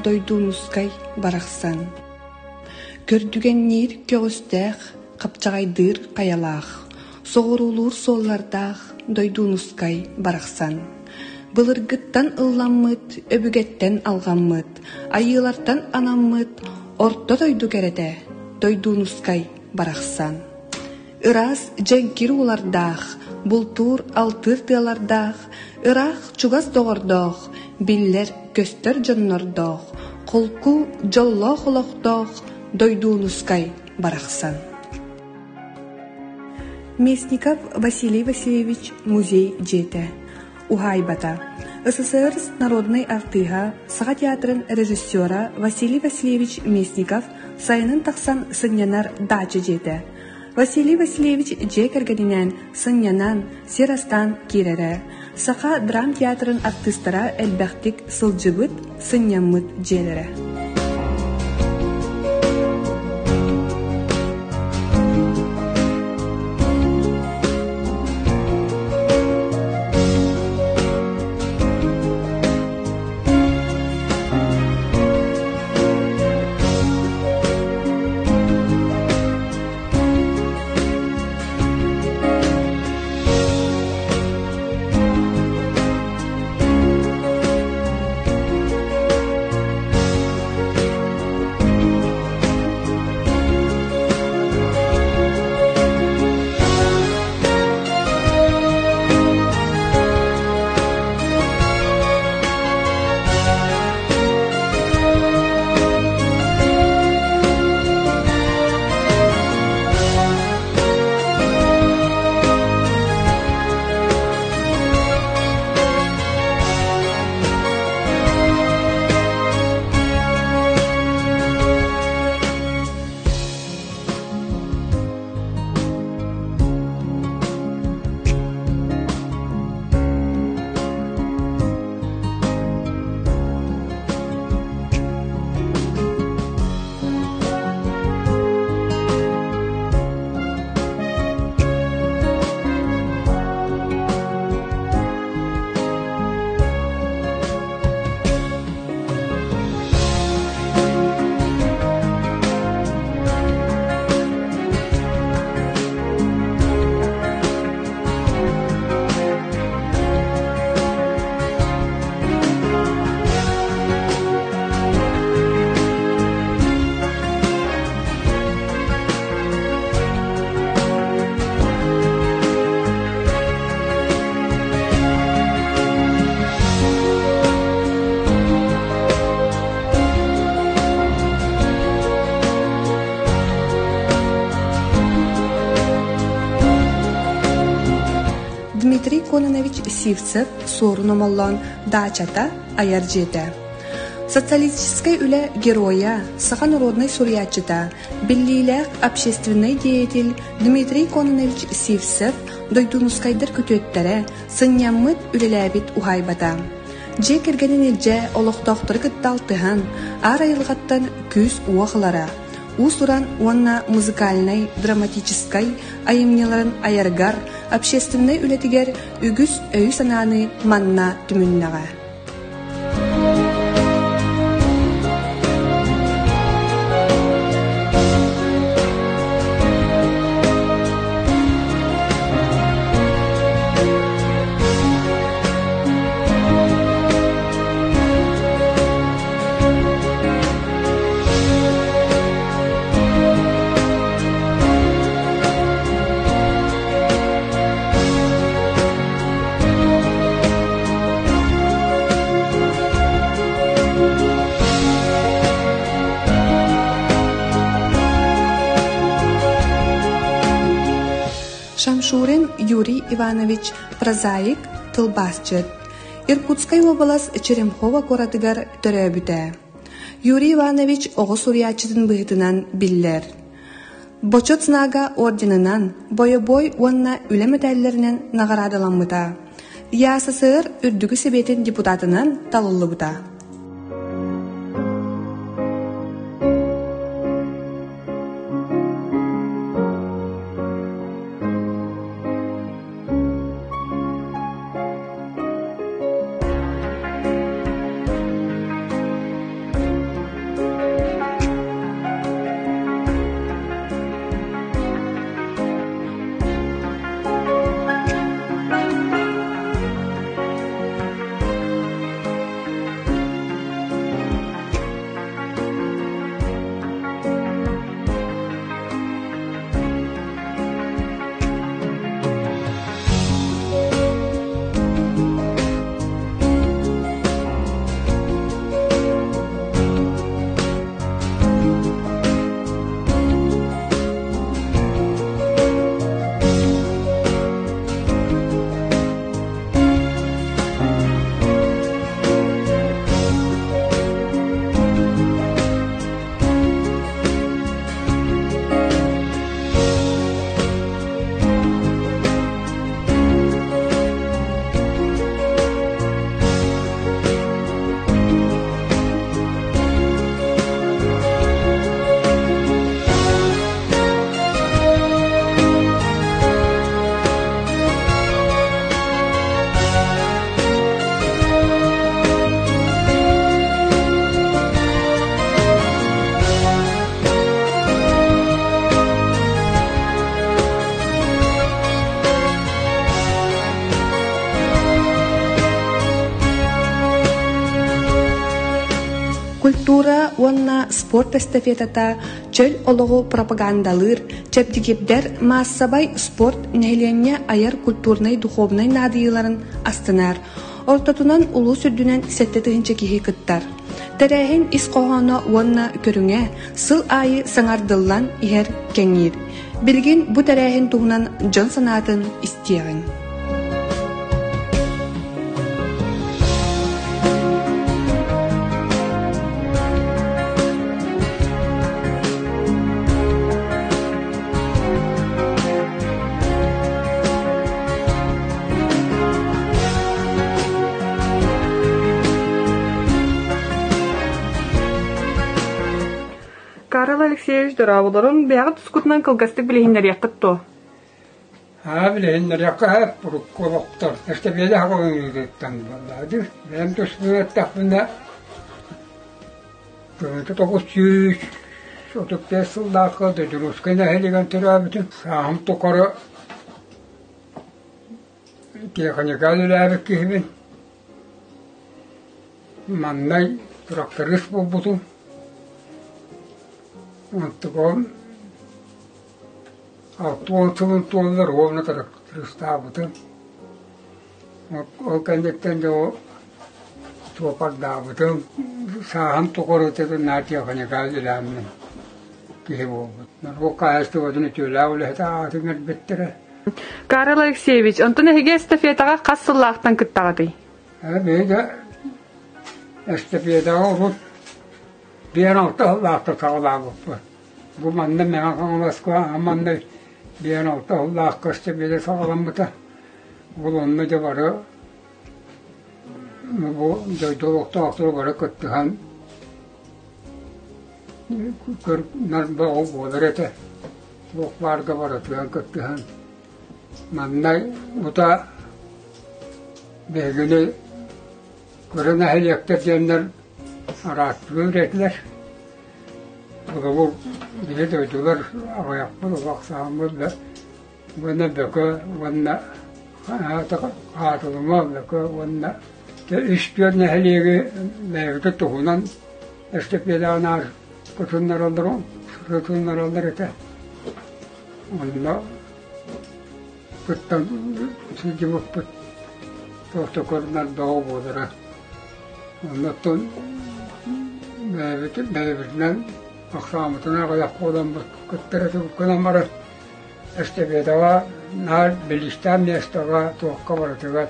Дойдуунускай барахсан. Көрдүгэнниир көҕүстээх, хапчаҕайдыыр хайалаах, соҕуруулуур суоллардаах Дойдуунускай барахсан. Былыргыттан ылламмыт, өбүгэттэн алҕаммыт, айыылартан анаммыт орто дойду кэрэтэ Дойдуунускай барахсан. Ыраас дьэҥкир уулардаах, бултуур алтыыр тыалардаах, ыраах чугас доҕордоох, биллэр көстөр дьоннордоох, холку дьоллоох олохтоох Дойдуунускай барахсан. Местников Василий Васильевич музей дьиэтэ уһаайбата СССР народнай артыыһа, Саха театрын режиссера Василий Васильевич Местников сайынын тахсан сынньанар даача дьиэтэ. Василий Васильевич дьиэ кэргэнинээн сынньанан, сир астаан киирэрэ. Саха драмтеатрын артыыстара элбэхтик сылдьыбыт, сынньаммыт дьиэлэрэ. Дмитрий Кононович Сивцев Суорун Омоллоон даачата айар дьиэтэ. Социалистическай үлэ геройа, саха народнай суруйааччыта, биллиилээх общественнай деятель Дмитрий Кононович Сивцев дойдунускайдар күтүөттэрэ, сынньаммыт, үлэлээбит уһаайбата. Дьиэ кэргэнин илдьэ олохтоохтору кытта алтыһан, аар айылҕаттан күүс-уох ылара, уус-уран уонна музыкальнай, драматическай айымньыларын айарыгар, общественнай үлэтигэр үгүс өйү-санааны манна түмүннэҕэ. Шамшурин Юрий Иванович прозаик, тылбаасчыт. Иркутскай уобалас Черемхово куоратыгар төрөөбүтэ. Юрий Иванович оҕо суруйааччытын быһыытынан биллэр. Бочуот знага орденынан, бойобуой уонна үлэ мэтээллэринэн наҕараадаламмыта. ЯССР Үрдүкү Сэбиэтин депутатынан талыллыбыта. Культура уонна спорт эстафетата чөл олоҕу пропагандалыыр, чэбдигирдэр маассабай спорт нэһилиэнньэ айар культурнай-духовнай наадыйыыларын астынар. Ортотунан улуус үрдүнэн 7000 киһи кыттар. Тэрээһин ис хоһооно уонна көрүҥэ сыл аайы саҥардыллан иһэр кэҥиир. Билигин бу тэрээһин туһунан дьон санаатын истиэҕиҥ. Карл Алексеевич дорооболорун бэйэҕит тускутунан кылгастык билиһиннэриэххит дуо? Аа, билиһиннэриэххэ сөп урукку олохтор. Эстабиэдэ хаҕылыҥыытыттан буоллаҕа Бэйэм туспун эттэхпинэ, 1935 сыллаахха Додурускай нэһилиэгин төрөөбүтүм. Сааһым тухары Тиэхиньикэ үлэлээбит киһибин. Маҥнай тракторист буолбутум. Онтукам 60 сылын туоллар уонна трактористаабытым. Ол кэнниттэн дьэ ол суопардаабытым. Сааһым тухары наар тиэхиньикэ үлэлээммин киһи буолбут. Норуот хаһаайыстыбатын үтүөлээх үлэһитэ аатын иҥэрбиттэрэ. Карл Алексеевич, онтон эһиги эстафетаҕа хас сыллаахтан кыттаҕытый? Биһиги эстафетаҕа урут биир алта сыллаахтан саҕалаабыппыт. Бу манна Мэҥэ Хаҥаласка манна биир алта сыллаахха эстафета саҕаламмыта. Ол онно дьэ бары бу дойду олохтоохторо бары кыттыһан Нар буолар этэ, туох баарга барытыгар кыттыһан. Манна ута биһигини кыра нэһилиэктэр диэннэр араастыыр этилэр. Холобур, биһи дойдулар аҕыйахпыт, улахсааммыт да уонна Бөкө уонна Хаатылыма Бөкө уонна үс-түөрт нэһилиэги бэйэбитин туһунан эстафетаҕа наар кытыннараллар этэ. Онно кыттан сылдьыбыппыт туох да көрүнэр бөҕө буолара. Оннуттан бэйэбитинэн ахсааммытынан аҕыйах буоламмыт кыттар этибит гынан баран Эстафетаҕа наар билистээх миэстэҕэ туохха барытыгар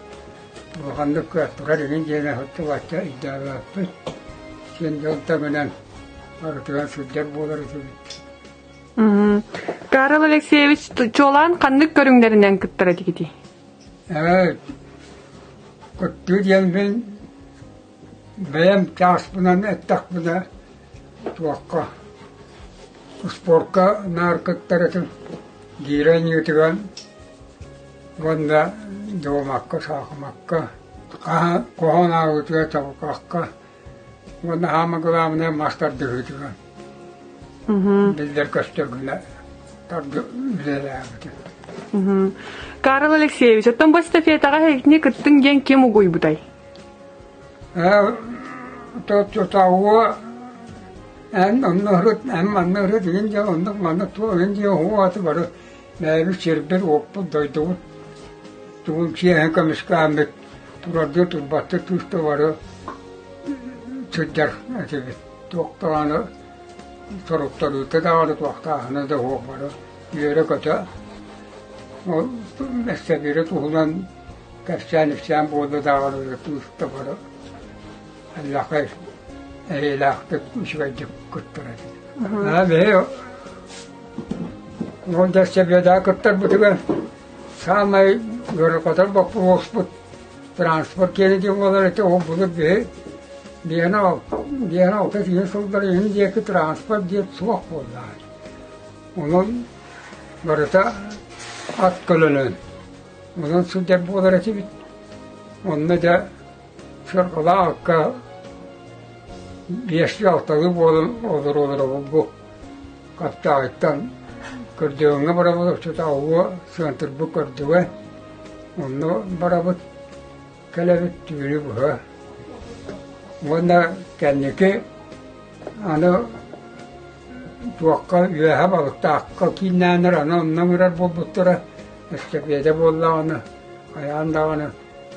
улаханнык кыаттарар игин диэн сылдьыбачча өйдөөбөппүт. Син дьон тэҥинэн барытыгар сылдьар буолар этибит. Карл Алексеевич чуолаан ханнык көрүҥнэринэн кыттар этигитий? Ээ, кыттыы диэн мин бэйэм чааспынан эттэхпинэ туохха спорка наар кыттар этим гиирэ анньыытыгар уонна дуомакка, саахымакка, хоһоон ааҕыытыгар, чабырҕахха уонна хаама главное мас тардыһыытыгар биллэр көстөр гына үлэлээбитим. Карл Алексеевич, оттон бу эстафетаҕа эһигини кыттыҥ диэн ким угуйбутай? Тотоҕуо эн онно ырыт, эн манна ырыт игин дьэ оннук манна туох игин диэ уһуаты бары бэйэбит сирбит, уоппут, дойдубут тугун чиэһин көмүскээммит турардыы турбаттыы тыыста бары сылдьар этибит. Туох даҕаны соруктарыыта даҕаны туохтааһына да суох бары үөрэ-көтө ол эстафета туһунан Кэпсээн-ипсээн буолла даҕаны тыыста бары эллэхэй эйэлээхтик үчүгэйдик кыттар этим. Аа биһи уон дэссэбиэдэҕэ кыттарбытыгар саамай ыарырҕатар боппуруоспут транспорт киэнэ диэн буолар этэ ол былыр биһи биэһэн алта тиһин сыллар иһин диэки транспорт диэн суох буоллаҕа. Онон барыта ат көлөнөн Онон сылдьар буолар этибит. Онно дьэ сырҕалаах акка биэстии-алталыы буолан олоруолара бу Хаптаҕайттан Көрдөөҥҥө барабыт, оччотооҕуга сыантырбыт көрдүгэ. Онно барабыт, кэлэбит түүнү быһа. Уонна кэнники. Аны туохха үөһэ балыктаахха кииннээннэр аны онно ыҥырар буолбуттара. Эстапета буоллаҕына хайаан даҕаны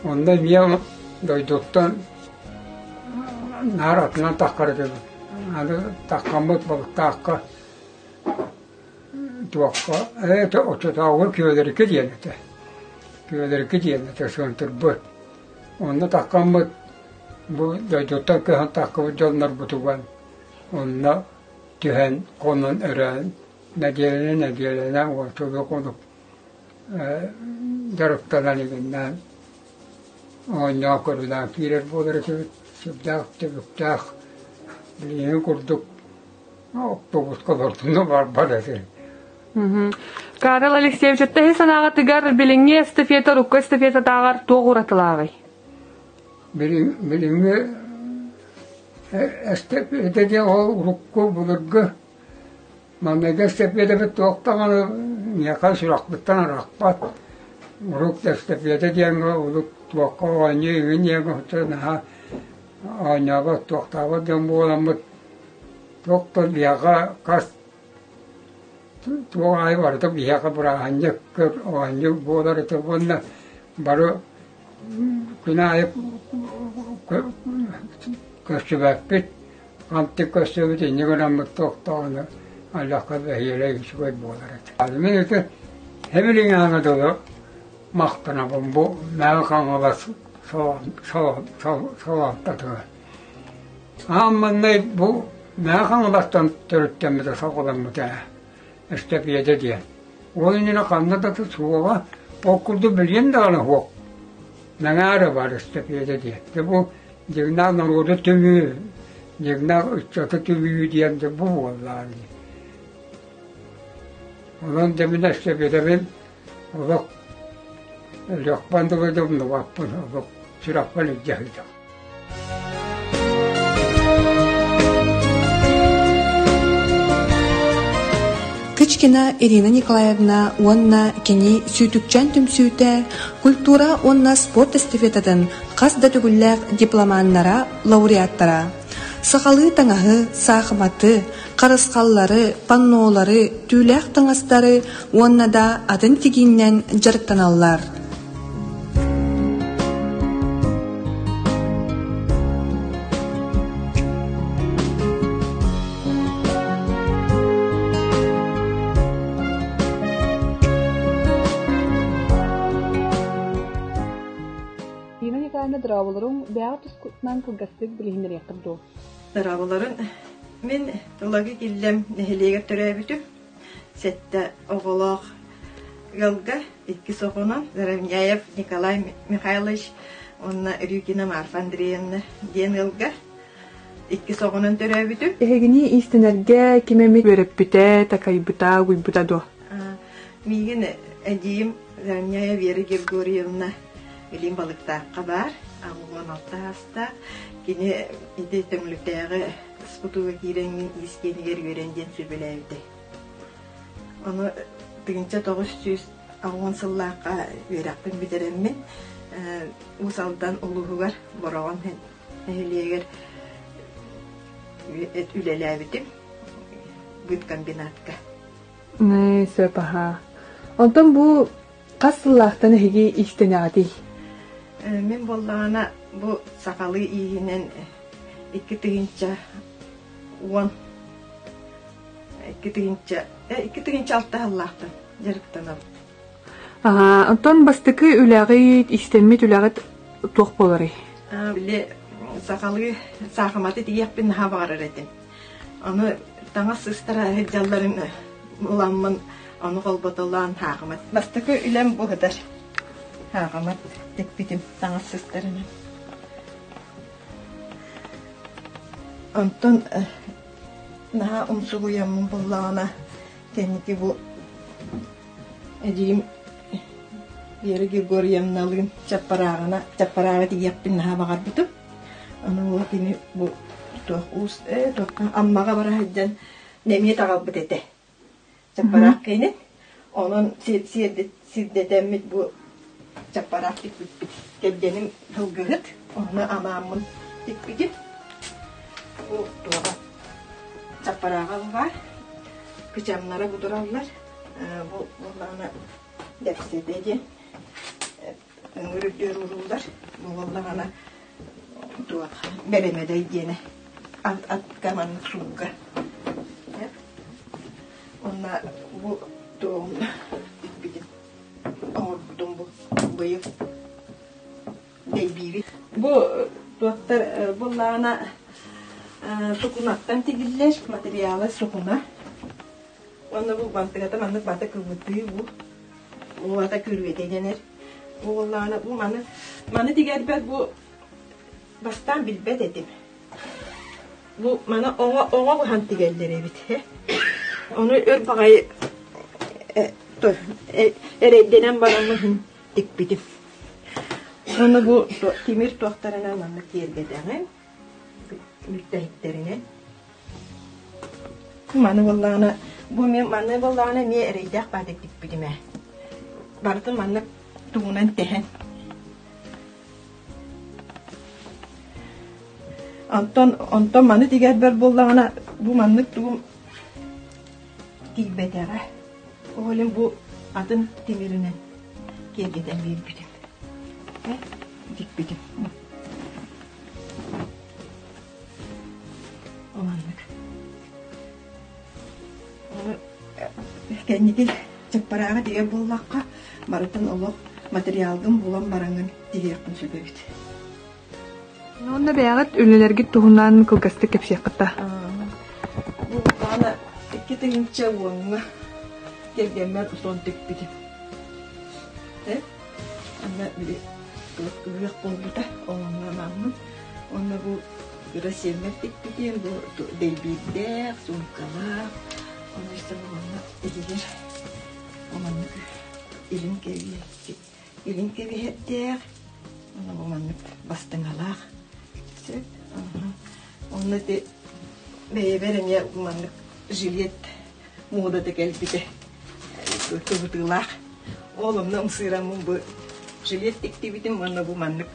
онно эмиэ дойдуттан наар атынан таххар этибит. Аны таххаммыт балыктаахха туохха ээ оччотооҕу Күөлэрикэ диэн этэ. Күөлэрикэ диэн этэ сыантырбыт. Онно таххаммыт бу дойдуттан көһөн таххыбыт дьоннорбутугар онно түһэн хонон өрөөн нэдиэлэнэн нэдиэлэнэн уончалыы хонук дьарыктанан игиннээн оонньоон көрүлээн киирэр буолар этибит сүрдээх түбүктээх билигин курдук автобуска олордуна барбат этим. Карл Алексеевич, эһи санааҕытыгар билиҥҥи эстафета урукку эстафетатааҕар туох уратылааҕый? Билиҥҥи эстафета диэн ол урукку былыргы маҥнайгы эстафетабыт туох даҕаны миэхэ сүрэхпиттэн арахпат. Урут эстафета диэҥҥэ урут туохха оонньуу иҥин диэҥҥэ наһаа оонньообот, туохтаабат дьон буоламмыт туох да биһиэхэ хас туох аайы барыта биһиэхэ бырааһынньык оонньуу буолар этэ уонна бары күн аайы көрсүбэппит, хантык көрсөбүт инньэ гынаммыт туохтааҕына аллахха бэһиэлэй үчүгэй буолар этэ. Мин ити Хэмилиҥээҥҥэ дылы махтанабын бу Мэҥэ Хаҥалас салалтатыгар. Аан маҥнай бу Мэҥэ Хаҥаластан төрүттэммитэ саҕаламмыта эстэпиэтэ диэн. Ол иннинэ ханна да суоҕа, ол курдук билиэн даҕаны суох. Мэҥэ эрэ баар эстэпиэтэ диэн. Дьэ бу дьиҥнээх норуоту түмүү, дьиҥнээх ыччаты түмүү диэн дьэ бу буоллаҕа дии. Онон дьэ мин эстэпиэтэбин олох өлүөхпүн дылы да умнубаппын, олох сүрэхпэр илдьэ сылдьабын. Кычкина Ирина Николаевна уонна кини Сүүтүкчээн түмсүүтэ культура уонна спорт эстафетатын хас да төгүллээх дипломаннара, лауреаттара. Сахалыы таҥаһы, саахыматы, харысхаллары, паннолары, түүлээх таҥастары уонна да атын тигииннэн дьарыктаналлар. Нина Николаевна дорооболоруҥ, бэйэҕит тускутунан кылгастык билиһиннэриэххит дуо? Дорооболорун. Мин Тулагы Киллэм нэһилиэгэр төрөөбүтүм. Сэттэ оҕолоох ыалга иккис оҕонон Заровняев Николай Михайлович уонна Рюкина Марфа Андреевна диэн ыалга иккис оҕонон төрөөбүтүм. Эһигини иистэнэргэ ким эмит үөрэппитэ, такайбыта, угуйбута дуо? Миигин эдьиийим Заровняева Вера Григорьевна Илин Балыктаахха баар, 86 аастаах. Кини ити Төҥүлүтээҕи спутуга киирэҥҥин иис киэнигэр үөрэн диэн сүбэлээбитэ. Ону 1980 сыллаахха үөрэхпин бүтэрэммин Уус Алдан улууһугар Бороҕон нэһилиэгэр үлэлээбитим быткомбинатка. Сөп аһаа. Онтон бу хас сыллаахтан эһиги иистэнэҕитий? Мин буоллаҕына бу сахалыы ииһинэн 2010 2006 сыллаахтан дьарыктанабын. Онтон бастакы үлэҕит, иистэммит үлэҕит туох буоларый? Били сахалыы саахыматы тигиэхпин наһаа баҕарар этим. Ону таҥас сыстара сылдьалларын ыламмын ону холботолоон хаахымат. Бастакы үлэм бу сытар. Хаахымат тикпитим таҥас сыстарынан. Онтон наһаа умсугуйаммын буллаҕына кэнники бу эдьиийим Вера Григорьевналыын чаппарааҕына чаппарааҕы тигиэхпин наһаа баҕарбытым. Аны ол кини бу туох уус ээ туохха Аммаҕа бара сылдьан эмиэ таҕалбыт этэ. Чаппараах киинин. Онон сирдэтэммит бу чаппараах тикпиппит. Кэргэним сылгыһыт, онно анааммын тикпитим. Бу туоҕа. Чаппарааҕа бу баар. Кычамнара бу тураллар. Бу буоллаҕына дэпсэтэ диэн ыҥыр үрдүөр урууллар. Бу буоллаҕына туох бэрэмэдэй диэнэ ат атка маннык сууга. Уонна бу туом тикпитим оҥорбутум бу быйыл дэйбиибит. Бу туохтар буоллаҕына сукунаттан тигиллэр материала сукуна. Уонна бу бантыгата маннык бата кыбытыы бу. Бу бата күрүөтэ дэнэр. Бу буоллаҕына бу маны маны тигэрбэр бу бастаан билбэт этим. Бу маны оҥо оҥо быһан тигэллэр эбит. Ону өр баҕайы эрэйдэнэн бараммын тикпитим. Ону бу тимир туохтарынан маннык киэргэтэҕин, бүтэһиктэринэн. Маны буоллаҕына, бу мен маны буоллаҕына эмиэ эрэйдээх баатык тикпитим ээ. Барытын маннык тугунан тэһэн. Онтон онтон маны тигэрбэр буоллаҕына бу маннык тугум тиийбэтэҕэ. Ол иһин бу атын тимиринэн киэргэтэн биэрбитим. Тикпитим. Маннык. Кэнники чаппарааҕы тигэр буоллахха, барытын олох материалгын булан бараҥҥын тигиэххин сөп эбит. Уонна бэйэҕит үлэлэргит туһунан кылгастык кэпсиэххит да? Бу буоллаҕына 2010-ҥа кэргэммэр сон тикпитим. Онно били ыһыах буолбута, ол онно анааммын. Уонна бу кыра сиэммэр тикпитим, бу дэйбиирдээх, суумкалаах, ону истэн уонна иһигэр маннык илин кэбиһэр илин кэбиһэрдээх, уонна бу маннык бастыҥалаах. Сөп. Онно ити бэйэбэр эмиэ маннык жилет муодата кэлбитэ кыбытыылаах. Ол онно ымсыыраммын бу жилет тиктибитим уонна бу маннык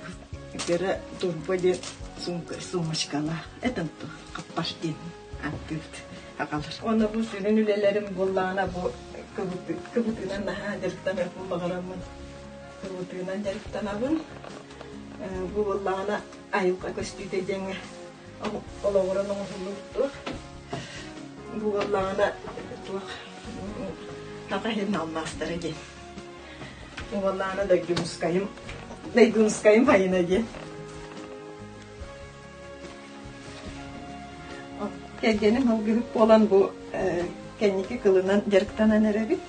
кыра турба диэн сумка сумочкалаах это хаппаш диэн ааттыыбыт аҕалар. Уонна бу сүрүн үлэлэрим буоллаҕына бу кыбытыынан наһаа дьарыктаныахпын баҕараммын кыбытыынан дьарыктанабын. Бу буоллаҕына айылҕа көстүүтэ диэҥҥэ олоҕуран оҥоһуллубут туох бу буоллаҕына туох Саха иһин алмаастара диэн. Бу буоллаҕына Дойдумускайым Дойдумускайым хайына диэн. Кэргэним ылгыһыт буолан бу кэнники кылынан дьарыктанан эрэбит.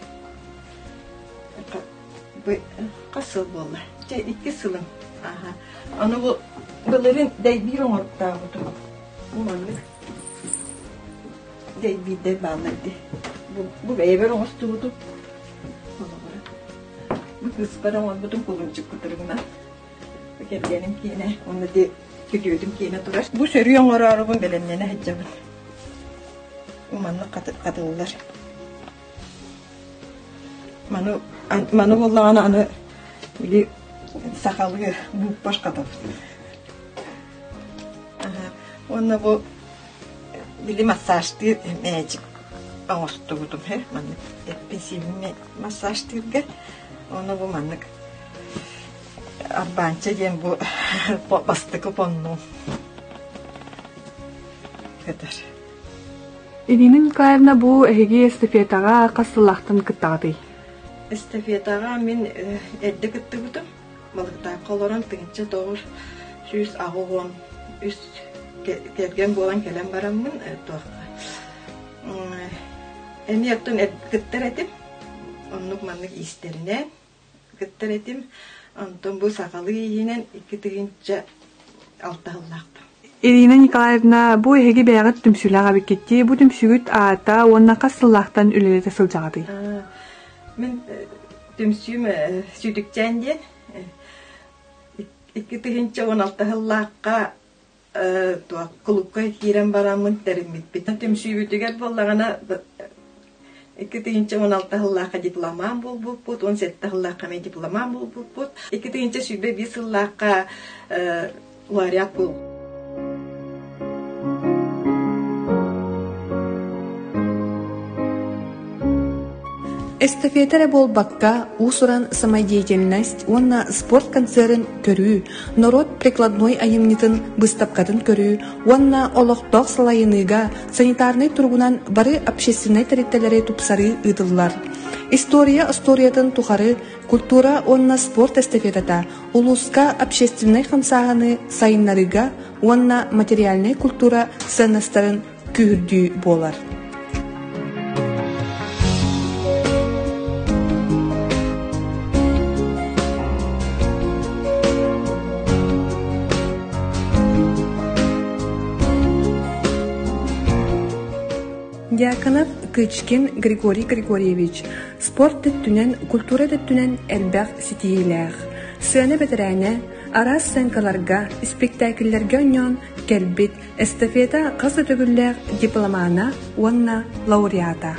Хас сыл буолла? Чэ, икки сылым. Аха. Аны бу былырыын дэйбиир оҥоруктаабытым. Бу маннык дэйбиирдэр бааллар дии. Бу, бу бэйэбэр оҥостубутум. Холобура. Бу кыыспар оҥорбутум кулунчук кутуругунан. Бу кэргэним киэнэ, уонна ди күтүөтүм киэнэ турар. Бу сөрүү оҥороорубун бэлэмнэнэ сылдьабын. Бу маннык хатыллар. Маны, маны буоллаҕына аны били сахалыы бууппаш хатабыт. Уонна бу били массажтыыр мээчик оҥостубутум һэ маннык эппин-сииммин массажтыырга. Уонна бу маннык арбаанча диэн бу бастакы поннуум кэтэр. Ирина Николаевна, бу эһиги эстафетаҕа хас сыллаахтан кыттаҕытый? Эстафетаҕа мин эрдэ кыттыбытым. Балыктаахха олорон 1983 кэргэн буолан кэлэн бараммын туохха эмиэ оттон кыттар этим. Оннук маннык иистэринэн кыттар этим. Онтон бу сахалыы ииһинэн 2006 сыллаахпын. Ирина Николаевна, бу эһиги бэйэҕит түмсүүлээх эбиккит Бу түмсүүгүт аата уонна хас сыллаахтан үлэлэтэ сылдьаҕытый? Мин түмсүүм Сүүтүкчээн диэн 2016 сыллаахха туох кулуупка киирэн бараммын тэриммиппит. Түмсүүбүтүгэр буоллаҕына 2016 сыллаахха дипломан буолбуппут, 17 сыллаахха эмиэ дипломан буолбуппут. 2021 сыллаахха лауреат буолбуппут. Эстафета эрэ буолбакка, уус-уран самодеятельность уонна спорт концерын көрүү, норуот прикладной айымньытын быыстапкатын көрүү уонна олохтоох салайыныыга санитарнай туругунан бары общественнай тэрилтэлэри тупсарыы ыытыллар. История остуоруйатын тухары культура уонна спорт эстафетата улууска общественнай хамсааһыны сайыннарыыга уонна материальнай культура сыаннастарын күүһүрдүү буолар. Дьяконов Кычкин Григорий Григорьевич спорт өттүнэн, культура өттүнэн элбэх ситиһиилээх. Сыана бэтэрээнэ, араас сценкаларга, испиктээкиллэргэ оонньоон кэлбит Эстафета хас да төгүллээх дипломана уонна лауреата.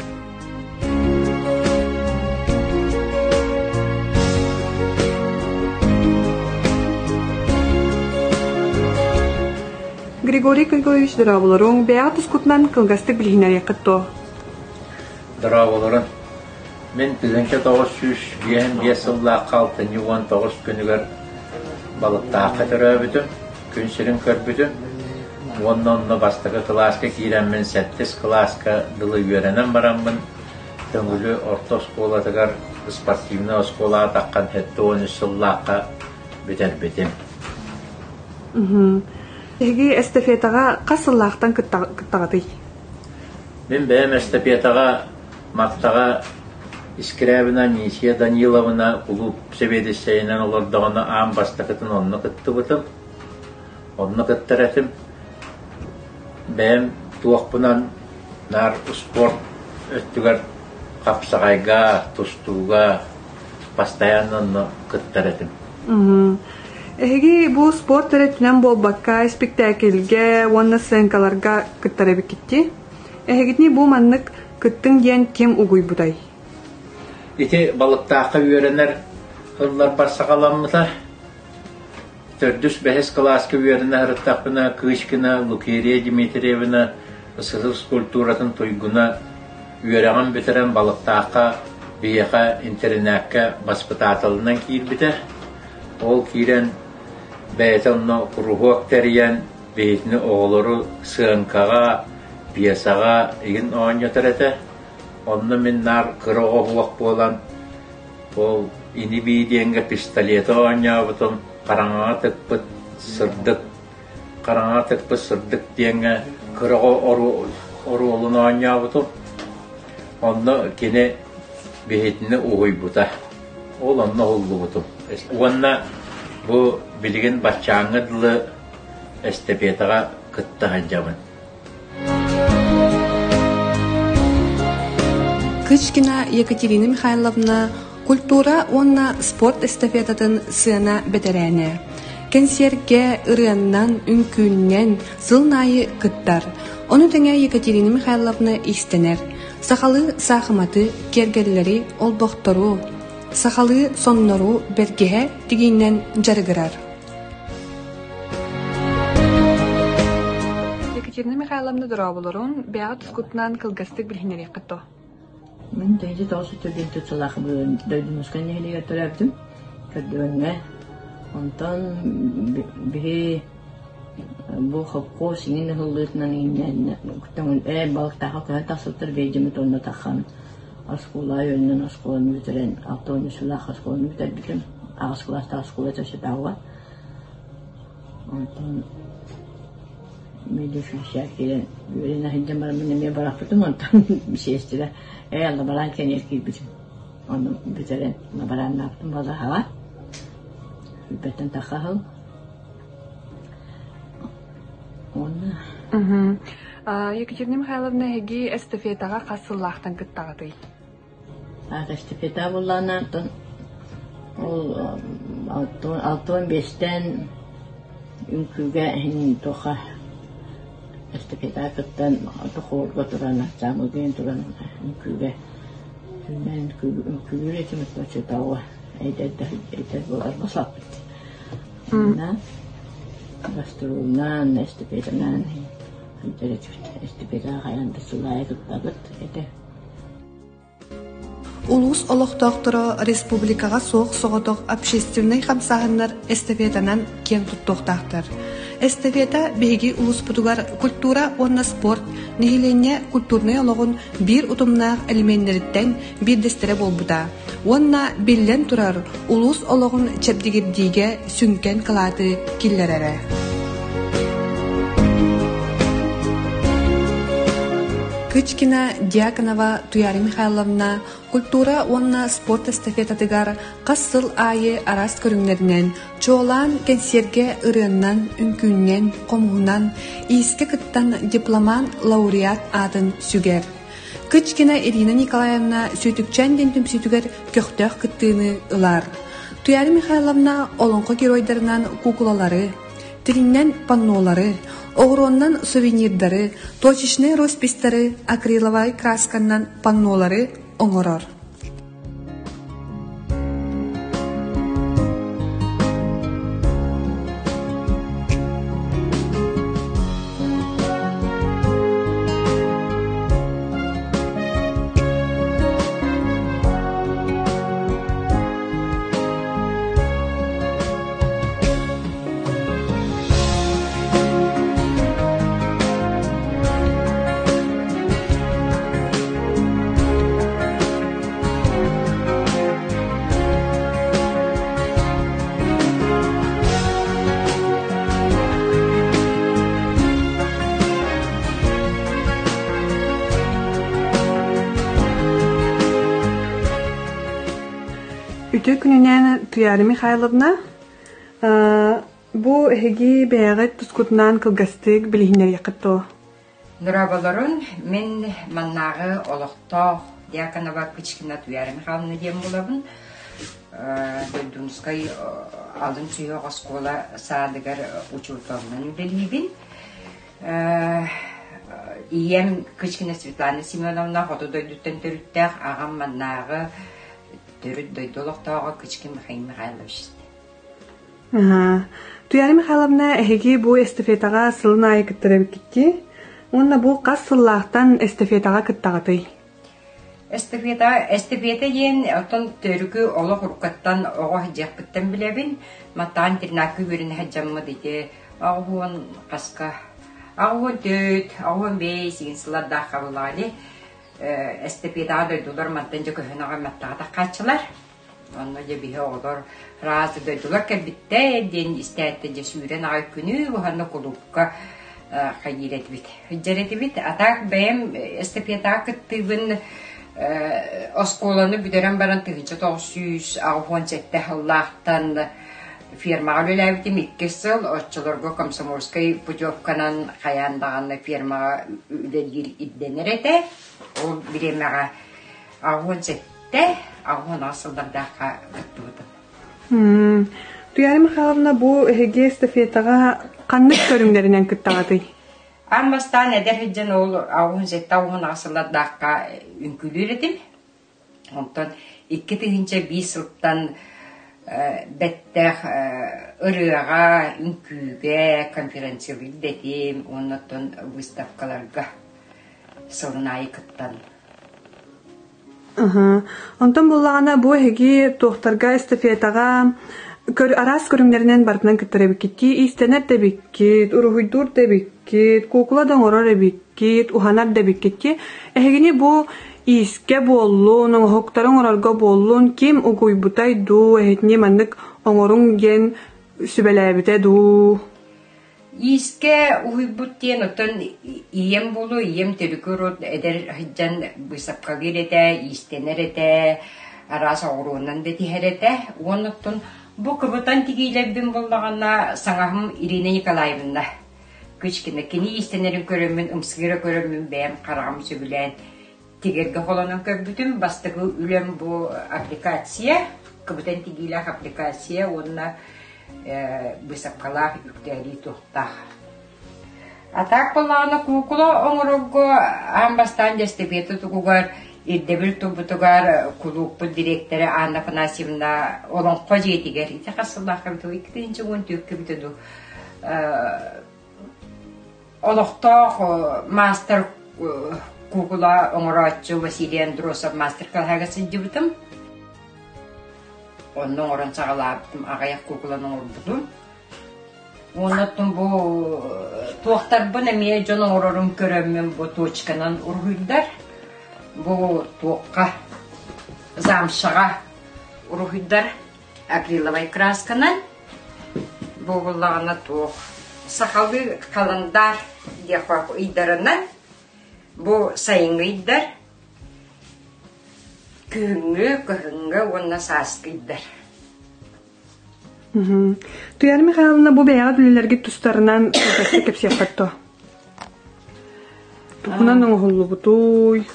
Григорий Григорьевич дорооболоруҥ, бэйэҕит тускутунан кылгастык билиһиннэриэххит дуо? Дорооболорун. Мин 1955 сыллаахха алтынньы 19 күнүгэр Балыктаахха төрөөбүтүм, күн сирин көрбүтүм уонна онно бастакы кылааска киирэммин сэттис кылааска дылы үөрэнэн бараммын Төҥүлү орто оскуолатыгар спортивнай оскуолаҕа таххан 73 сыллаахха бүтэрбитим. Эһиги эстафетаҕа хас сыллаахтан кыттаҕытый? Мин бэйэм эстафетаҕа Маттаҕа Искрябина Анисия Даниловна кулууп сэбиэдиссэйинэн олордоҕуна аан бастакытын онно кыттыбытым. Онно кыттар этим. Бэйэм туохпунан наар успуорт өттүгэр хапсаҕайга, тустууга постоянно онно кыттар этим. Эһиги бу спорт өрүтүнэн буолбакка, испиктээкилгэ уонна сценкаларга кыттар эбиккит Эһигитини бу маннык кыттыҥ диэн ким угуйбутай? Ити Балыктаахха үөрэнэр сылларбар саҕаламмыта. Төрдүс, бэһис кылааска үөрэнэ сырыттахпына Кычкина Лукерия Дмитриевна СССР культуратын туйгуна үөрэҕин бүтэрэн Балыктаахха биһиэхэ интэринээккэ баспытааталынан киирбитэ. Ол киирэн бэйэтэ онно куруһуок тэрийэн биһитини оҕолору сыаҥкаҕа, пьесаҕа игин оонньотор этэ. Онно мин наар кыра оҕо буолан ол ини-бии диэҥҥэ пистолеты оонньообутум, хараҥаҕа тыкпыт сырдык, хараҥаҕа тыкпыт сырдык диэҥҥэ кыра оҕо оруолун оонньообутум. Онно кини биһитини уһуйбута. Ол онно уһуллубутум. Уонна бу билигин баччааҥҥа дылы эстафетаҕа кытта сылдьабын. Кычкина Екатерина Михайловна культура уонна спорт эстафетатын сыана бэтэрээнэ. Кэнсиэргэ ырыаннан, үҥкүүннэн сылын аайы кыттар. Ону тэҥэ Екатерина Михайловна иистэнэр. Сахалыы саахыматы, киэргэллэри, олбохтору, сахалыы соннору бэргэһэ тигиинэн дьарыгырар. Екатерина Михайловна дорооболорун, бэйэҕит тускутунан кылгастык билиһиннэриэххит дуо? Мин тэйиччи 904 сыллаах Дойдунускай нэһилиэгэр төрөөбүтүм, Көрдүгэҥҥэ. Онтон биһи бу холкуос иҥин ыһыллыытынан ээ балыктаахха көһөн тахсыбыттар биэйдиммит уонна таххан оскуола үөрэнэн оскуоланы бүтэрэн 63 сыллаах оскуоланы бүтэрбитим. Аҕыс кылаастаах оскуола Чачатауга. Онтон медучилище киирэн үөрэнэ сылдьан бараммын эмиэ бырахпытым онтон сиэстэрэ ээ лабораан кэниэр киирбитим. Ону бүтэрэн лаборааннаабытым балаһаҕа. Сүүрбэттэн тахха сыл. Уонна Екатерина Михайловна эһиги эстафетаҕа хас сыллаахтан кыттаҕытый? Эстафета буоллаҕына оттон ол 65-тэн үҥкүүгэ иһин туохха эстафетаҕа кыттан хоруорга туран ансаамбылга туран үҥкүүгэ түүннээн үҥкүүлүүр этим оччотооҕу эдэр да эдэр буоларбын саппыт. Гастролунан, эстафетанан эстафетаҕа хайаан да сыл аайы кыттабыт этэ. Улуус олохтоохторо республикаҕа суох соҕотох общественнай хамсааһыннар эстафетанан киэн туттуохтаахтар. Эстафета биһиги улууспутугар культура уонна спорт нэһилиэнньэ культурнай олоҕун биир утумнаах элеменнэриттэн биирдэстэрэ буолбута уонна, биллэн турар, улуус олоҕун чэбдигирдиигэ сүҥкэн кылааты киллэрэрэ. Кычкина Дьяконова Туяра Михайловна культура уонна спорт эстафетатыгар хас сыл аайы араас көрүҥнэринэн, чуолаан кэнсиэргэ ырыаннан, үҥкүүннэн, хомуһунан, иискэ кыттан дипломант лауреат аатын сүгэр. Кычкина Ирина Николаевна Сүүтүкчээн диэн түмсүүтүгэр көхтөөх кыттыыны ылар. Туяра Михайловна олоҥхо геройдарынан куукулалары, тилиннэн паннолары, оҕуруоннан сувенирдары, точечнай роспистары, акриловай красканнан паннолары оҥорор. Үтүө күнүнэн Туяра Михайловна. Бу эһиги бэйэҕит тускутунаан кылгастык билиһиннэриэххит дуо? Дорооболорун, мин маннааҕы олохтоох Дьяконова Кычкина Туяра Михайловна диэн буолабын. Дойдунскай алын сүһүөх оскуола саадыгар учууталынан үлэлиибин. Ийэм Кычкина Светлана Семеновна хоту дойдуттан төрүттээх, аҕам маннааҕы төрүт дойду олохтооҕо Кычкин Михаил Михайлович. Туяра Михайловна, эһиги бу эстафетаҕа сылын аайы кыттар эбиккит Уонна бу хас сыллаахтан эстафетаҕа кыттаҕытый? Эстафета, эстафета диэн оттон төрүкү олох уруккаттан оҕо сылдьыахпыттан билэбин. Матаан интернакка үөрэнэ сылдьаммыт ити 80 хаска 84, 85 сигин сыллардаах хабылаали эстафетаҕа дойдулар мантан дьэ көһөн аҕай маттаҕа таххааччылар. Онно дьэ биһи оҕолор ыраас дойдулар кэлбиттэр диэн истээттэн дьэ сүүрэн аҕай күнү уһанна кулуупка хайыыр этибит. Сылдьар этибит. А так бэйэм эстафетаҕа кыттыыбын оскуоланы бүтэрэн баран 1987 сыллаахтан фермаҕа үлэлээбитим иккис сыл. Оччолорго комсомольскай путевканан хайаан даҕаны фермаҕа үлэлиир ирдэнэр этэ. Ол бириэмэҕэ 87, 88 сыллардаахха кыттыбытым. Туяра Михайловна, бу эһиги эстафетаҕа ханнык көрүҥнэринэн кыттаҕытый? Аан бастаан эдэр сылдьан ол 87-88 сыллардаахха үҥкүүлүүр этим. Онтон 2001 сылтан бэттээх ырыаҕа, үҥкүүгэ конференциялыыр да этим уонна оттон выставкаларга сылын аайы кыттан. Онтон буоллаҕына бу эһиги туохтарга эстафетаҕа араас көрүҥнэринэн барытынан кыттар эбиккит иистэнэр да эбиккит, уруһуйдуур да эбиккит, куукула да оҥорор эбиккит, уһанар да эбиккит Эһигини бу иискэ буоллун, оҥоһуктары оҥорорго буоллун ким угуйбутай дуу, эһитини маннык оҥоруҥ диэн сүбэлээбитэ дуу? Иискэ уһуйбут диэн оттон ийэм буолуо, ийэм төрүкү урут эдэр сылдьан быысапкалыыр этэ, иистэнэр этэ, араас оҕуруонан да тиһэр этэ. Уонна оттон бу кыбытан тигиилэрбин буллаҕына саҥаһым Ирина Николаевна Кычкина кини иистэнэрин көрөммүн, ымсыыра көрөммүн бэйэм хараҕым сөбүлээн тигэргэ холонон көрбүтүм. Бастакы үлэм бу аппликация, кыбытан тигиилээх аппликация уонна быысапкалаах үктээлии туохтаах. А так буоллаҕына куукула оҥорорго аан бастаан дьэстэбиэтэ тугугар ирдэбил турбутугар кулууппут дириэктэрэ Анна Афанасьевна Олоҥхо дьиэтигэр ити хас сыллаахха эбитэ 2014 эбитэ дуу олохтоох маастар куукула оҥорооччу Василий Андросов мастер-клаһыгар сылдьыбытым. Онно оҥорон саҕалаабытым, аҕыйах куукуланы оҥорбутум. Уонна бу туохтарбын эмиэ дьон оҥорорун көрөммүн бу точканан уруһуйдар. Бу туохха замшаҕа уруһуйдар акриловай красканан. Бу буоллаҕына туох сахалыы халандаар диэх ыйдарынан бу сайыҥҥы ыйдар күһүҥҥү, кыһыҥҥы уонна сааскы ыйдар. Туяра Михайловна, бу бэйэҕит үлэлэргит тустарынан кылгастык кэпсиэххит дуо? Тугунан оҥоһуллубутуй?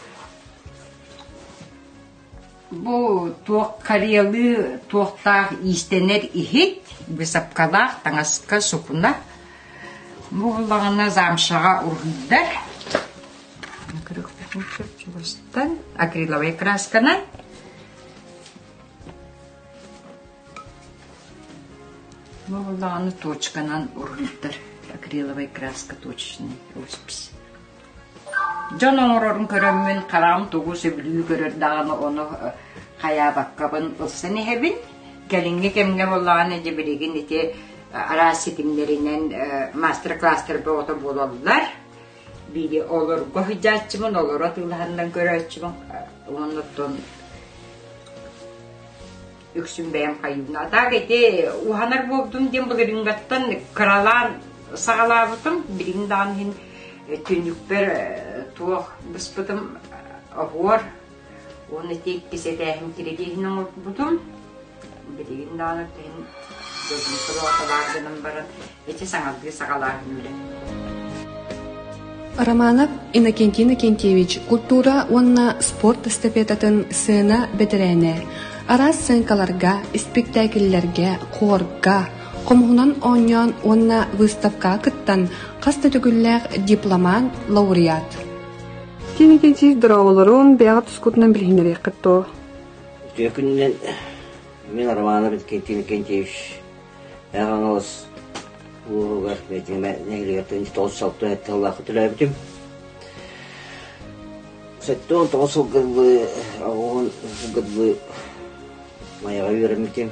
Бу туох карелыы туохтаах иистэнэр иһит, быысапкалаах таҥаска сукуна. Бу буоллаҕына замшаҕа уруһуйдар. Чугастан акриловай красканан. Бу буоллаҕына точканан уруһуйдар, акриловай краска точечный роспись. Дьон оҥорорун көрөммүн, хараҕым тугу сөбүлүү көрөр даҕаны ону хайаабаккабын ылсан иһэбин. Кэлиҥҥи кэмҥэ буоллаҕына дьэ билигин ити араас ситимнэринэн мастер-класстар бөҕөтө буолаллар. Биири олорго сылдьааччыбын, олоро атыылаһаннан көрөөччүбүн уонна оттон үксүн бэйэм хайыыбын. А так ити уһанар буолдум диэн былырыыҥҥаттан кыралаан саҕалаабытым. Билигин даҕаны иһин түннүкпэр туох быспытым оһуор уонна ити иккис этээһин кирилиэһин оҥорбутум. Билигин даҕаны иһин дойдум баар гынан баран ити саҥардыы саҕалааһын үлэ. Романов Иннокентий Иннокентьевич культура уонна спорт эстафетатын сцена бэтэрээнэ, араас сценкаларга, испиктээкиллэргэ, хуорга, хомуһунан оонньоон уонна выставкаҕа кыттан хас да төгүллээх дипломант, лауреат. Иннокентьевич дорооболорун бэйэҕит тускутунан билиһиннэриэххит дуо? Үтүө күнүнэн мин Романов Иннокентий Иннокентьевич Мэҥэ Хаҥалас улууһугар Бэдьимэ нэһилиэгэр 1967 сыллаахха төрөөбүтүм. 79 сылга дылы, 80 сылга дылы Майаҕа үөрэммитим.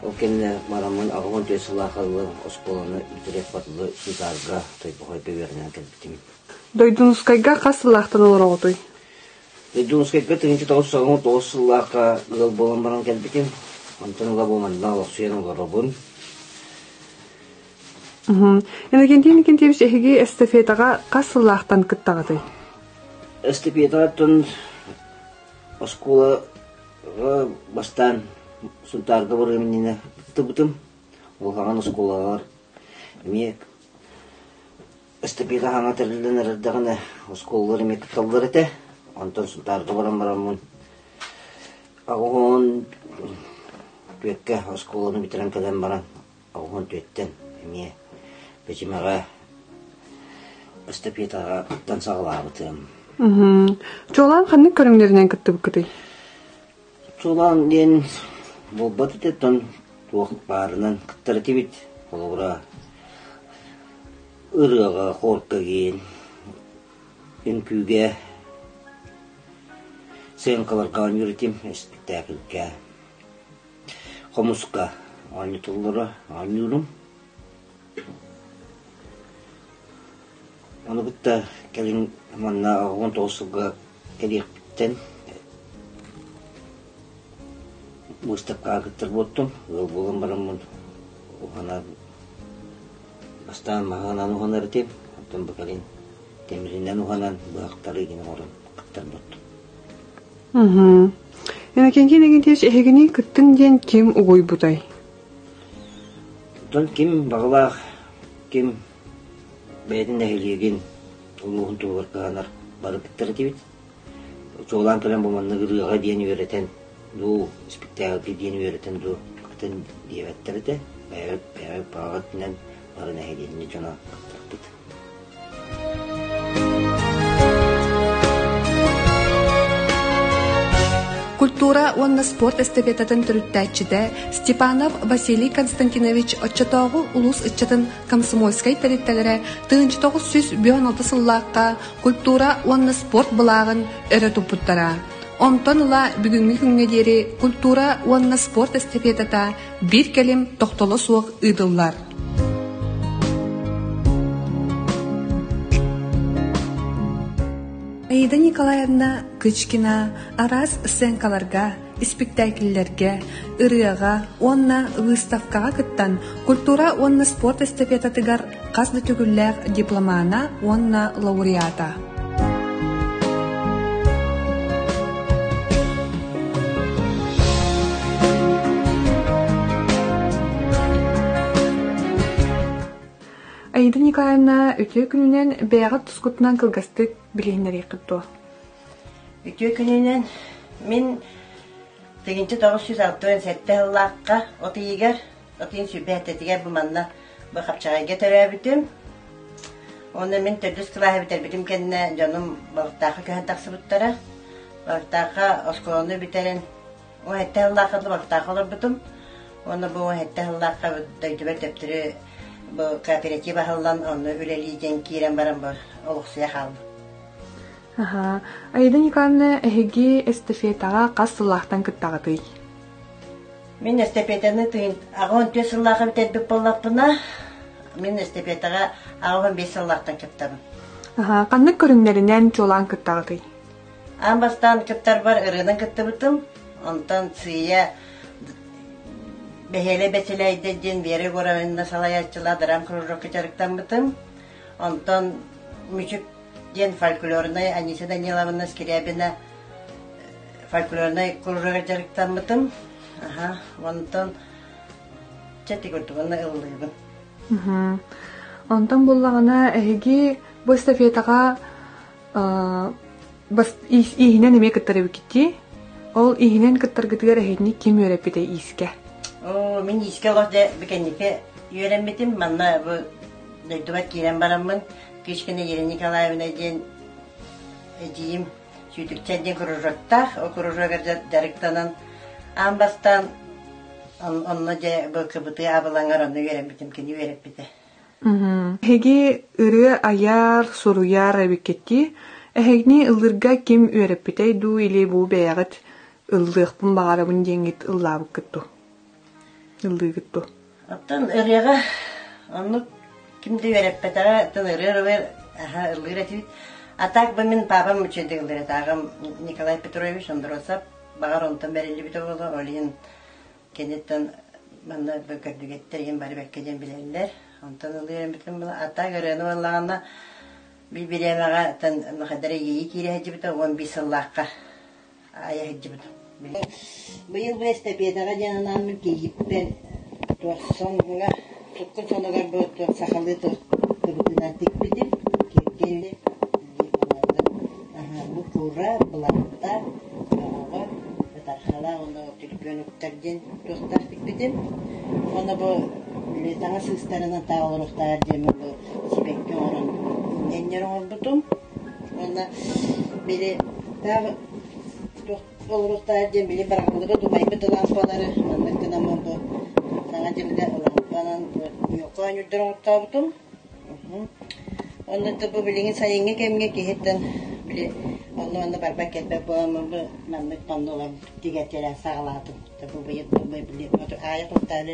Ол кэннэ бараммын 84 сыллаахха дылы оскуоланы бүтэрээт дылы Сунтаарга Тойбохойго үөрэнэн кэлбитим. Дойдунускайга хас сыллаахтан олороҕутуй? Дьокуускайга 1999 сыллаахха ыал буолан баран кэлбитим. Онтон ыла бу манна олохсуйан олоробун. Иннокентий Иннокентьевич, эһиги эстафетаҕа хас сыллаахтан кыттаҕытый? Эстафетаҕа оскуолаҕа бастаан Сунтаарга барыам иннинэ кыттыбытым. Улахан оскуолалар эмиэ Эстафета хаҥа тэриллэн эрэрдэҕинэ оскуолалар эмиэ кытталлар этэ. Онтон Сунтаарга баран бараммын 84-кэ оскуоланы бүтэрэн кэлэн баран 84-тэн эмиэ Бэдьимэҕэ эстафетаҕа кыттан саҕалаабытым. Чуолаан ханнык көрүҥнэринэн кыттыбыккытый? Чуолаан диэн буолбат этэ, оттон туох баарынан кыттар этибит. Холобура, ырыаҕа, хорга киин, үҥкүүгэ, сценкаларга оонньуур этим, испиктээкилгэ, хомуска оонньотоллоро, оонньуурум. Ону кытта кэлин манна 19 сылга кэлиэхпиттэн быыстапкаҕа кыттар буолтум. Ыал буолан бараммын уһанар бастаан маһынан уһанар этим, оттон бу кэлин тимиринэн уһанан быһахтары игин оҥорон кыттар буолтум. Иннокентий Иннокентьевич, эһигини кыттыҥ диэн ким угуйбутай? Оттон ким баҕалаах, ким бэйэтин нэһилиэгин, улууһун туһугар кыһанар бары кыттар этибит. Чуолаан кэлэн бу маннык ырыаҕа диэн үөрэтэн дуу, испиктээкилгэ диэн үөрэтэн дуу кыттан диэбэттэр этэ. Бэйэбит бэйэбит баҕа өттүнэн бары нэһилиэнньэ дьоно кыттарбыт. Культура уонна спорт эстафетатын төрүттээччитэ Степанов Василий Константинович оччотооҕу улуус ыччатын комсомольскай тэрилтэлэрэ 1956 сыллаахха культура уонна спорт былааҕын өрө туппуттара. Онтон ыла бүгүҥҥү күҥҥэ диэри культура уонна спорт эстафетата биир кэлим тохтоло суох ыытыллар. Аида Николаевна Кычкина араас сценкаларга, испиктээкиллэргэ, ырыаҕа уонна выставкаҕа кыттан культура уонна спорт эстафетатыгар хас да төгүллээх дипломана уонна лауреата. Аида Николаевна үтүө күнүнэн бэйэҕит тускутунан кылгастык билиһиннэриэххит дуо? Үтүө күнүнэн мин 1967 сыллаахха от ыйыгар от ыйын сүбэһэтэтигэр бу манна бу Хапчаҕайга төрөөбүтүм. Уонна мин төрдүс кылааһы бүтэрбитим кэннэ дьонум Балыктаахха көһөн тахсыбыттара. Балыктаахха оскуоланы бүтэрэн 17 сыллаахха Балыктаахха олорбутум. Уонна бу 17 сыллаахха дойдубар төптөрү бу кооператив аһыллан онно үлэлии диэн киирэн баран бу олохсуйа хааллым. Аха. Аида Николаевна, эһиги эстафетаҕа хас сыллаахтан кыттаҕытый? Мин эстафетаны тыын 84 сыллаахха бүтэрбит буоллахпына, мин эстафетаҕа 85 сыллаахтан кыттабын. Аха, ханнык көрүҥнэринэн чуолаан кыттаҕытый? Аан бастаан кыттарбар ырыанан кыттыбытым, онтон сыыйа Бэһиэлэ Бэчилээйдэ диэн Вера Егоровна салайааччылаах драм кружокка дьарыктаммытым. Онтон Мүчүк диэн фольклорнай Анисия Даниловна Скрябина фольклорнай кружогар дьарыктаммытым. Аха, онтон чэ тигурдугунна ыллыыбын. Онтон буллаҕына эһиги бу эстафетаҕа бас ииһинэн эмиэ кыттар эбиккитий? Ол ииһинэн кыттаргытыгар эһигини ким үөрэппитэ иискэ? Оо, мин иискэ олох дьэ бикэнники үөрэммитим. Манна бу дойдубар киирэн бараммын Кычкина Елена Николаевна диэн эдьиийим Сүүтүкчэн диэн кружоктаах. Ол кружогар дьарыктанан аан бастаан онно дьэ бу КБТ абылаҥар онно үөрэммитим, кини үөрэппитэ. Эһиги ырыа айар, суруйар эбиккитий? Эһигини ыллыырга ким үөрэппитэй дуу или бу бэйэҕит ыллыахпын баҕарабын диэҥҥит ыллаабыккыт дуу? Ыллыыгыт дуу? Оттон ырыаҕа оннук ким да үөрэппэтэҕэ, оттон ырыа ырыа аһа ыллыыр этибит. А так бы мин папам үчүгэйдик ыллыыр этэ. Аҕам Николай Петрович Андросов баҕар онтон бэриллибитэ буолуо, ол иһин киниттэн манна көрдүгэттэр иһин бары бэккэ диэн билэллэр. Онтон ыллыыр эбитим буолла. А так ырыаны буоллаҕына биир бириэмэҕэ оттон Махадара иэйии киирэ сылдьыбыта 11 сыллаахха айа сылдьыбытым. Быйыл бу эстафетаҕа диэн анааммын кийииппэр туох соҥҥа суккун сонугар бу туох сахалыы туох кыбытыынан тикпитим киэргэлли бу кура былаатта оҕоҕо ытархалаах уонна түлүпүөн уктар диэн туохтаах тикпитим уонна бу таҥас сыыстарынан таах олоруохтааҕар диэммин бу сибэкки оҥорон инньэнньэр оҥорбутум уонна били таах олоруохтааҕар диэн били быраҕыллыбыт умайбыт лампалары маннык гынаммын бу саҥа дьылга лампанан ньуока оонньуурдар оҥортообутум. Онно бу билигин сайыҥҥы кэмҥэ киһиттэн били онно-манна барбат кэлбэт буоламмын бу маннык паннолар тигэртэлээн саҕалаатым. Бу быйыл били аайы куттаан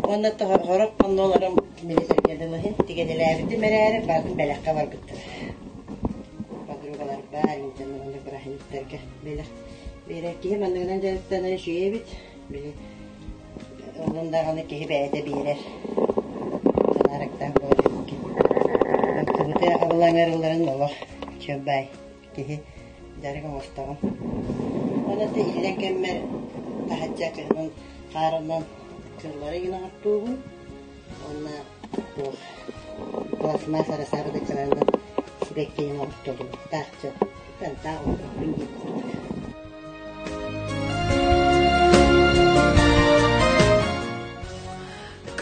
Уонна сорох панноларым били сэргэ дылы тигэнэлээбитим эрээри баатын бэлэххэ барбыттар. Подругаларбар, дьоннорго бырааһынньыктарга бэлэх биэрэр киһи манныгынан дьарыктанар үчүгэй эбит. Били онон даҕаны киһи бэйэтэ биэрэр. Санаарыктаах буолар эбиккин. Кыбыты абылаҥарылларын олох чөбай киһи дьарык оҥостоҕун. Онон иллэҥ кэммэр таһырдьа кыһынын хаарынан кыллары гына оттуубун. Уонна туох пластмасс арасаабытыччаларынан сибэккинэн оҕустуллубуттаах дьон таах олорбуппун диир курдук.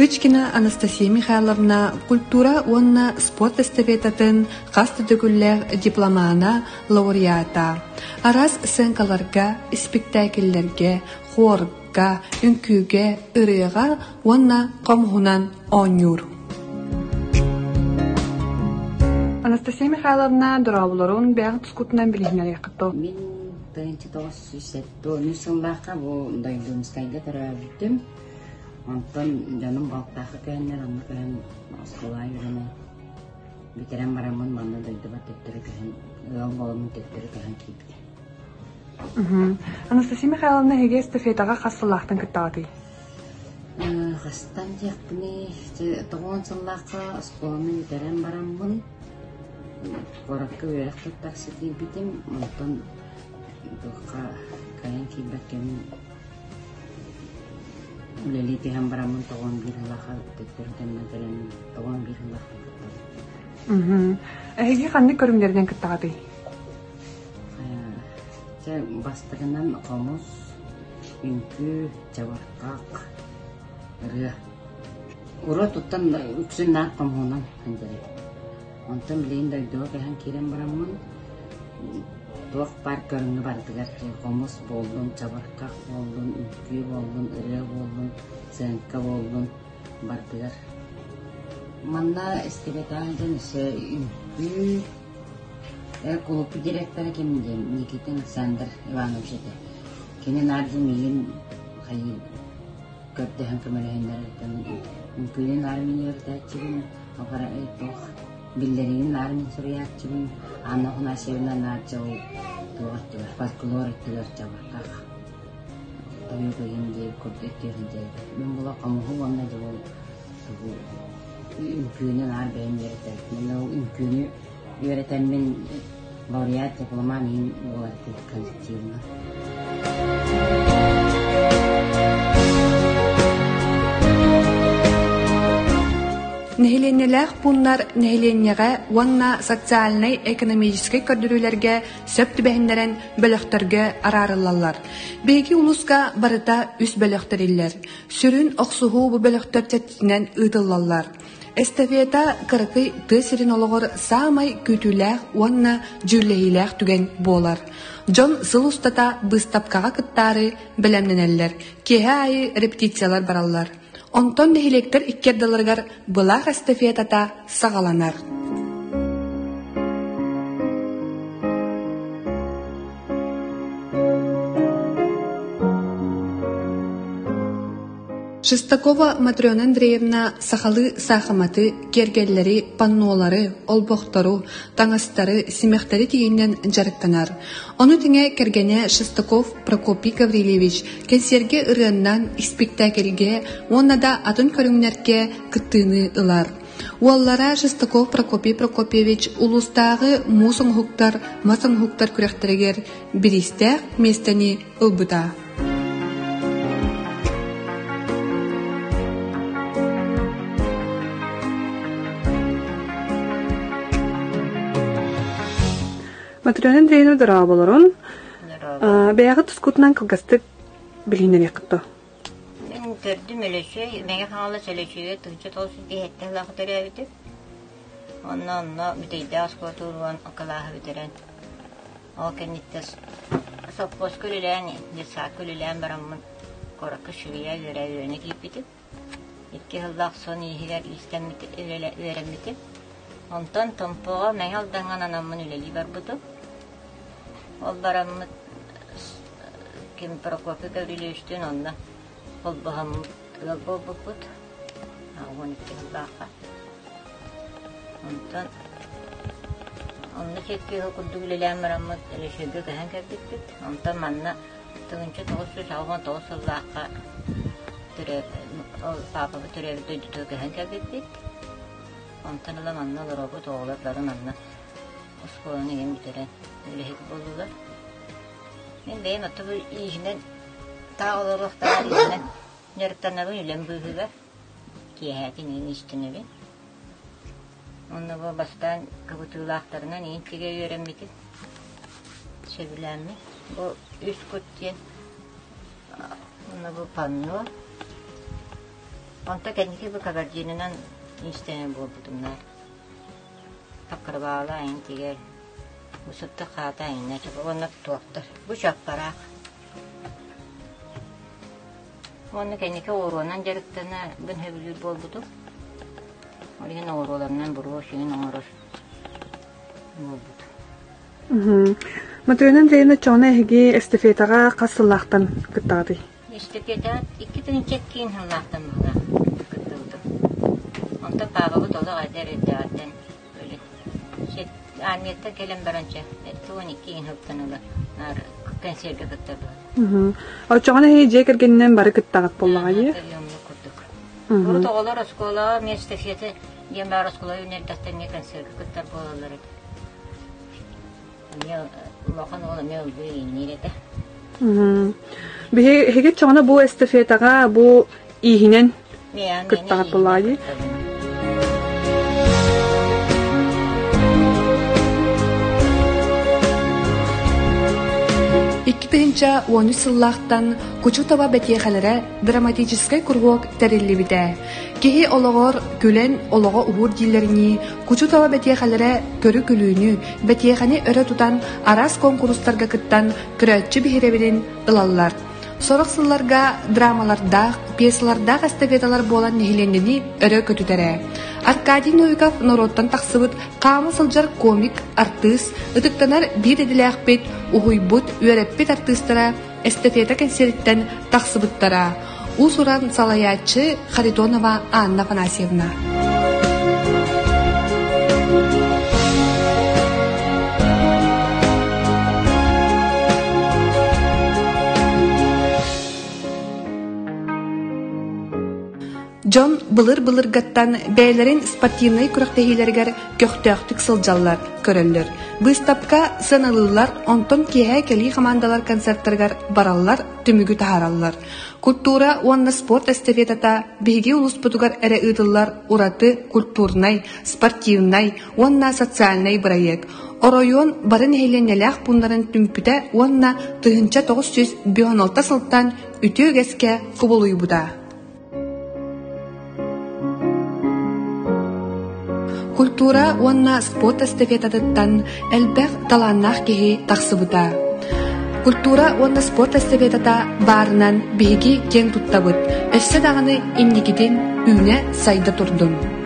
Кычкина Анастасия Михайловна культура уонна спорт эстафетатын хас да төгүллээх дипломана, лауреата. Араас сценкаларга, испиктээкиллэргэ, хуорга, үҥкүүгэ, ырыаҕа уонна хомуһунан оонньуур. Анастасия Михайловна дорооболорун бэйэҕит тускутунан билиһиннэриэххит дуо? Мин 1973 сыллаахха бу Дойдунскайга төрөөбүтүм. Онтон дьонум балтаахы көһөннөр, онно көһөн оскуола үөрэнэ бүтэрэн бараммын манна дойдубар төттөрү көһөн, ыал буоламмын төттөрү көһөн киирбитим. Анастасия Михайловна эһиги эстафетаҕа хас сыллаахтан кыттаҕытый? Хастан диэхпиний, тоҕуон сыллаахха оскуоланы бүтэрэн бараммын куоракка үөрэх туттарса киирбитим, онтон туохха кыайан киирбэт кэмим үлэлии түһэн бараммын тоҕуон биир сыллаахха төттөрү төннөн кэлэн тоҕуон биир сыллаахтан кыттабын. Эһиги ханнык көрүҥнэринэн кыттаҕытый? Чэ, бастакынан хомус, үҥкүү, чабырҕах, ырыа. Урут туттан үксүн наар хомуһунан сылдьарым. Онтон билигин дойдуга көһөн киирэн бараммын, туох баар көрүҥҥэ барытыгар хомус буоллун, чабырҕах буоллун, үҥкүү буоллун, ырыа буоллун, сценка буоллун барытыгар. Манна истибэтэҕим дьон өссө үҥкүү, Кулууп директора ким диэн Никитин Александр Иванович этэ. Кини наар дьэ миигин хайыы көрдөһөн көмөлөһүннэрэртэн үҥкүүнү наар мин үөрэтээччибин, опера туох биллэриини наар мин суруйааччыбын, Анна Афанасьевна наар дьэ ол туох өттүгэр, фольклор өттүгэр чабырҕах тойук ыйын диэбит курдук өттүгэр сылдьар этэ. Мин була хомуһу уонна дьэ ол тугу үҥкүүнү наар бэйэм үөрэтэбин. Ол үҥкүүнү үөрэтэммин лауреат дипломан иһин буолар коллективно. Нэһилиэнньэлээх пууннар нэһилиэнньэҕэ уонна социальнай-экономическай көрдөрүүлэргэ сөп түбэһиннэрэн бөлөхтөргө араарыллаллар. Биһиги улууска барыта үс бөлөх тэриллэр. Сүрүн охсуһуу бу бөлөхтөр чэрчитинэн ыытыллаллар. Эстафета кыракый тыа сирин олоҕор саамай күүтүүлээх уонна дьүүллэһиилээх түгэн буолар. Дьон сыл устата быыстапкаҕа кыттаары бэлэмнэнэллэр, киэһэ аайы репетициялар бараллар. Онтон нэһилиэктэр икки ардыларыгар былаах эстафетата саҕаланар. Шестакова Матрена Андреевна сахалыы саахыматы, киэргэллэри, паннолары, олбохтору, таҥастары, симэхтэри тигинэн дьарыктанар. Ону тэҥэ кэргэнэ Шестаков Прокопий Гаврильевич кэнсиэргэ ырыаннан, испиктээкилгэ уонна да атын көрүҥнэргэ кыттыыны ылар. Уоллара Шестаков Прокопий Прокопьевич улуустааҕы муус оҥоһуктар, мас оҥоһуктар күрэхтэригэр бириистээх миэстэни ылбыта. Матрена Андреевна дорооболорун. Бэйэҕит тускутунан кылгастык билиһиннэриэххит дуо? Мин төрдүм Өлөчөй, Мэҥэ Хаҥалас Өлөчөйө 1997 сыллаахха төрөөбүтүм. Онно онно Бүтэйдээх оскуолатын уруон кылааһы бүтэрэн Ол кэнниттэн сопхуоска үлэлээн, детсадка үлэлээн бараммын куоракка швея үөрэ үөрэнэ киирбитим. Икки сыллаах сон ииһигэр иистэммит үөрэммитим. Онтон Томпоҕо Мэҥэ Алдаҥҥа ананаммын үлэлии барбытым. Ол бараммыт ким Прокопий Гаврильевичтыын онно холбоһоммут ыал буолбуппут. 12 сыллаахха. Онтон онно сэттиэһэ курдук үлэлээн бараммыт Өлөчөйгө көһөн кэлбиппит. Онтон манна 1989 сыллаахха ол паапабыт төрөөбүт дойдутугар көһөн кэлбиппит. Онтон ыла манна олоробут, оҕолор бары манна оскуоланы иһин бүтэрэн үлэһит буоллулар. Мин бэйэм оттон ииһинэн таах олоруохтааҕар ииһинэн дьарыктанабын үлэм быыһыгар. Киэһээтин иин истинэбин. Онно бу бастаан кыбытыылаахтарынан иин тигэ үөрэммитим. Сөбүлээммин. Бу үс кут диэн онно бу панно. Онто кэнники бу кабардинынан иистэнэр буолбутум наар. Акрыбаала айан тигэр, бу сыттык хаата айанна уонна туохтар. Бу чаппараах. Уонна кэнники оҕуруонан дьарыктанабын сөбүлүүр буолбутум. Ол иһин оҕуруоларынан буруо сиҥин оҥорор буолбут. Матрена Андреевна Чоҕуна эһиги эстафетаҕа хас сыллаахтан кыттаҕытый? Эстафетаҕа 2002 сыллаахтан быһыылаах кыттыбытым. Онтон паабабыт олох эдэр эрдэҕиттэн Армияттан кэлэн баран чэ, 12 сылтан ыла кэнсиэргэ кыттабын. Оччоҕуна эһиги дьиэ кэргэнинэн бары кыттаҕыт буоллаҕа дии? курдук. Урут оҕолор оскуолаҕа эмиэ эстафета диэн баар оскуола үүнэрдэхтэн эмиэ концерка кыттар буолаллар этэ. Эмиэ улахан уол эмиэ ыллыы иинниир этэ. Биһиги оччоҕуна бу эстафетаҕа бу ииһинэн кыттаҕыт буоллаҕа дии? 2013 сыллаахтан Кучу-таба бэтиэхэлэрэ драматическай куруһуок тэриллибитэ. Киһи олоҕор күлэн олоҕо уһуур дииллэринии, Кучу-таба бэтиэхэлэрэ көрү-күлүүнү, бэтиэхэни өрө тутан араас куонкурустарга кыттан көрөөччү биһирэбилин ылаллар. Сорох сылларга драмалардаах, пьесалардаах эстафеталар буолан нэһилиэнньэни өрө көтүтэрэ. Аркадий Новиков норуоттан тахсыбыт хаама сылдьар комик, артыыс, ытыктанар биир идэлээхпит, уһуйбут, үөрэппит артыыстара эстафета кэнсиэриттэн тахсыбыттара. Уус-уран салайааччы Харитонова Анна Афанасьевна. Дьон былыр-былыргаттан бэйэлэрин спортивнай күрэхтэһиилэригэр көхтөөхтүк сылдьаллар, көрөллөр. Быыстапка сыаналыыллар, онтон киэһэ кэлии хамаандалар концертарыгар бараллар, түмүгү таһаараллар. Культура уонна спорт эстафетата биһиги улууспутугар эрэ ыытыллар ураты культурнай, спортивнай уонна социальнай бырайыак. Оройуон бары нэһилиэнньэлээх пууннарын түмпүтэ уонна 1956 сылтан үтүө үгэскэ кубулуйбута. Культура уонна спорт эстафетатыттан элбэх талааннаах киһи тахсыбыта. Культура уонна спорт эстафетата баарынан биһиги киэн туттабыт, өссө даҕаны инникитин үүнэ-сайда турдун.